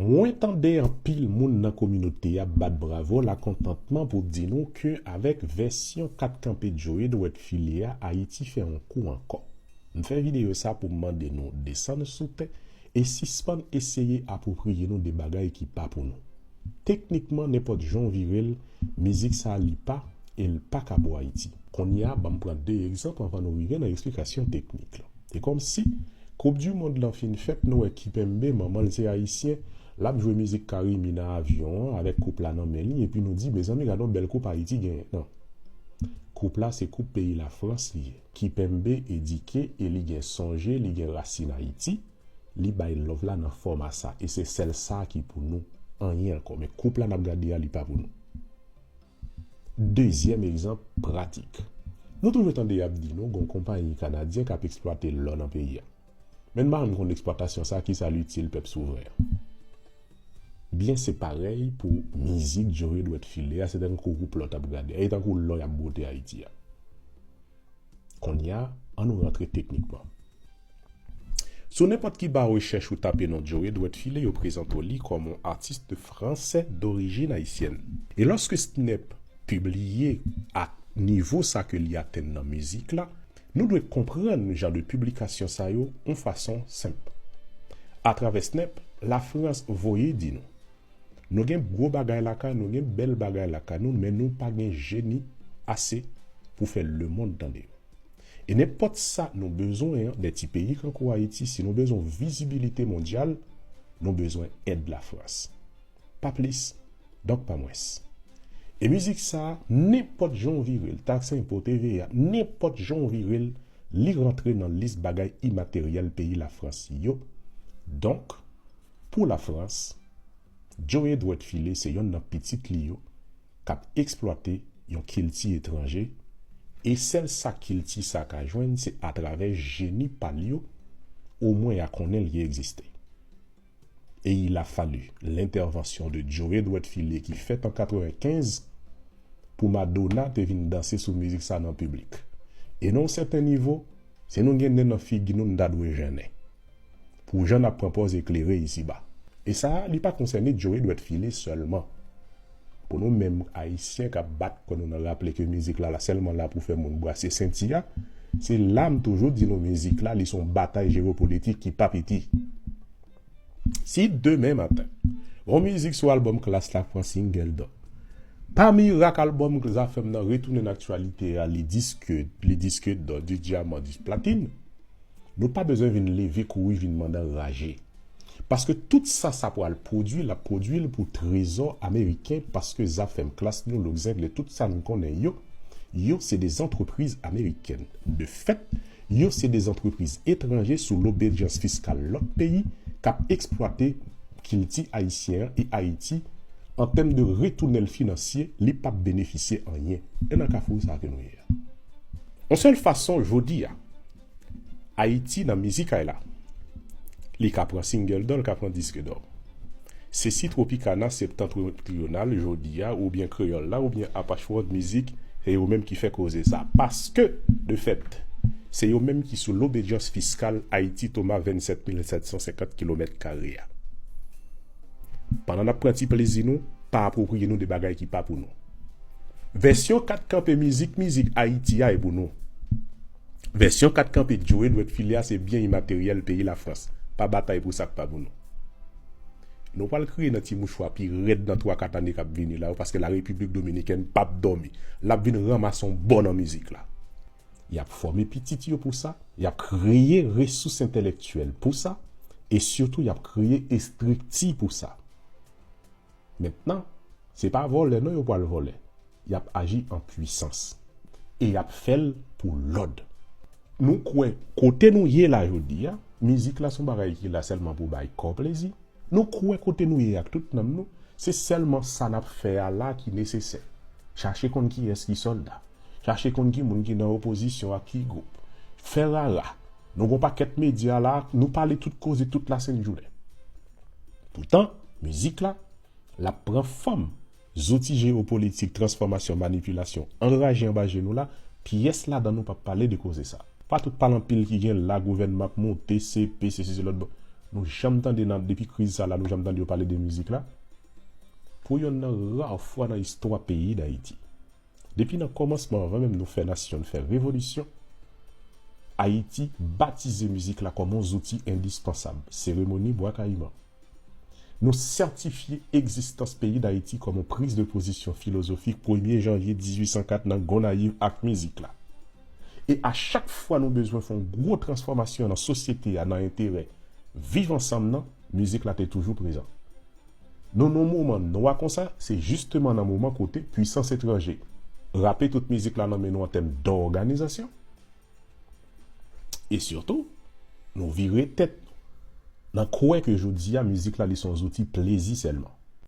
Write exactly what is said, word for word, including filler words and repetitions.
Mwen tande anpil moun nan kominote a bat bravo lakontantman pou di nou ke avèk vèsyon kat kanpe Joe Dwèt File a, Ayiti fè yon kou ankò. M fè videyo sa pou m mande nou desann sou tè e sispann eseye apwopriye nou de bagay ki pa pou nou. Teknikman, nenpòt jan w vire l, mizik sa a li pa, e l pa ka pou Ayiti. Kounye a, ban m pran de egzanp anvan nou rive nan eksplikasyon teknik la. E kòmsi, Koup di mond lan fin fèt, nou wè Kipembe, manman l se ayisyen, l ap jwe mizik Carimi nan avyon an avèk koup la nan men li, epi nou di, mezanmi, gade yon bèl koup Ayiti genyen. Non. Koup la se koup peyi Lafrans li ye. Kipembe edike e li gen sonje, li gen rasin Ayiti, li bay love la nan fòma sa, e se sèl sa ki pou nou, anyen ankò. Men koup la n ap gade a, li pa pou nou. Dezyèm egzanp pratik. Nou toujou tande y ap di nou gon konpayi kanadyen k ap eksplwate lò nan peyi a. Men m pa janm konn eksplwatasyon sa, kisa l itil pèp souvren an. Byen se parèy pou mizik Joe Dwèt File a, se tankou koup lò t ap gade a, e tankou lò y ap bwote Ayiti a. Kounye a, ann nou rantre teknikman. Sou nenpòt ki ba rechèch ou tape non Joe Dwèt File, yo prezante w li kòm yon artiste français d'origine haïtienne. E lòske Snap pibliye ak nivo sa ke li atenn nan mizik la, nou dwe konprann jan de piblikasyon sa yo yon fason senp. Atravè Snap, Lafrans voye di nou, nou gen gwo bagay lakay nou, gen bèl bagay lakay nou, men nou pa gen jeni ase pou fè lemonn tande yo. E nenpòt sa nou bezwen an, de ti peyi kankou Ayiti, si nou bezwen vizibilite mondyal, nou bezwen èd Lafrans. Pa plis, donk pa mwens. E mizik sa a, nenpòt jan w vire l, taks enpo, T V A, nenpòt jan w vire l, li rantre nan lis bagay imateryèl peyi Lafrans yo. Donk, pou Lafrans, Joe Dwèt File se yonn nan pitit li yo k ap eksplwate yon kilti etranje, e sèl sa kilti sa ka jwenn se atravè jeni pa l yo, omwen y a konnen li egziste. Et il a fallu l'intervention de Joe Dwèt File ki fèt an katrevenkenz pou Madonna te vin danse sou mizik sa nan piblik. E nan yon sèten nivo, si nou gen nen nan figi nou, n ta dwe jennen. Pou jan n ap pran pòz eklere isiba. E sa a, li pa konsène Joe Dwèt File sèlman. Pou nou menm Ayisyen k ap bat kò nou nan raple ke mizik la, la sèlman la pou fè moun brase senti a, se la m toujou di nou mizik la, li se yon batay jewopolitik ki pa piti. Si demen maten, yon mizik sou albòm Klass la pran single d'or, pa mirak albòm Zafèm nan retounen nan aktyalite a, li diske, li diske d'or, di dyaman, di platin, nou pa bezwen vin leve kouri vin mande anraje. Paske tout sa sa pral pwodui, l ap pwodui l pou trezò ameriken, paske Zafèm, Klass, New Look, Zengle, tout sa nou konnen yo, yo se de zantrepriz amerikèn. De fèt, yo se de zantrepriz etranje sou lobedyans fiskal lòt peyi k ap eksplwate kilti ayisyen an e Ayiti, an tèm de retounèl finansye, li p ap benefisye anyen. E nan kafou sa ke nou ye a. Yon sèl fason, jodi a, Ayiti nan mizik ay la, li ka pran single d'or, li ka pran disk d'or. Se si Tropicana, Septentrional, jodi a, oubyen Kreyòl la, oubyen Apache World Music, se yo menm ki fè koze sa. Paske, de fèt, se yo menm ki sou lobedyans fiskal Ayiti Toma vennsèt mil sèt san senkant kilomèt kare a. Pandan n ap pran ti plezi nou, pa apwopriye nou de bagay ki pa pou nou. Vèsyon kat kanpe mizik, mizik Ayiti a e pou nou. Vèsyon kat kanpe Joe Dwèt File a se byen imateryèl peyi Lafrans. Pa batay pou sa k pa pou nou. Nou pral kriye nan ti mouchwa pi rèd nan twa kat ane k ap vini la yo, paske Larepiblik Dominikèn p ap dòmi. L ap vin ranmase yon bò nan mizik la. Y ap fòme pitit yo pou sa, y ap kreye resous entèlektyèl pou sa, e sitou y ap kreye estrikti pou sa. Mentnan, se pa vòlè non yo pral vòlè. Y ap aji an pwisans. E y ap fè l pou lòd. Nou kwè kote nou ye la jodi a, mizik la se yon bagay ki la sèlman pou bay kò plezi. Nou kwè kote nou ye ak tout nanm nou, se sèlman sa n ap fè a la ki nesesè. Chache konn kiyès ki sòlda. Chache konn ki moun ki nan opozisyon ak ki gwoup. Fè rara. Nou gon pakèt medya la, nou pale tout koze tout lasent jounen. Poutan, mizik la, l ap pran fòm zouti jewopolitik, transfòmasyon, manipilasyon, anraje anba je nou la, pyès ladan nou p ap pale de koze sa. Pa tout pale anpil ki gen la, gouvènman ap monte, se pe, se si, se lòt bò. nou janm tande nan, depi kriz sa la, nou janm tande yo pale de mizik la. Pou yonn nan ra fwa nan istwa peyi Dayiti. Depi nan kòmansman, anvan menm nou fè nasyon, nou fè revolisyon, Ayiti batize mizik la kòm yon zouti endispansab, seremoni Bwa Kayiman. Nou sètifye egzistans peyi Dayiti kòm yon priz de pozisyon filozofik premye janvye dizuit san kat nan Gonayiv ak mizik la. E a chak fwa nou bezwen fè yon gwo transfòmasyon nan sosyete a nan enterè viv ansanm nan, mizik la te toujou prezan. Nou nan moman nwa konsa, se jisteman nan moman kote pwisans etranje rape tout mizik la nan men nou an tèm dòganizasyon. E sitou, nou vire tèt nou nan kwè ke jodi a mizik la li se yon zouti plezi sèlman.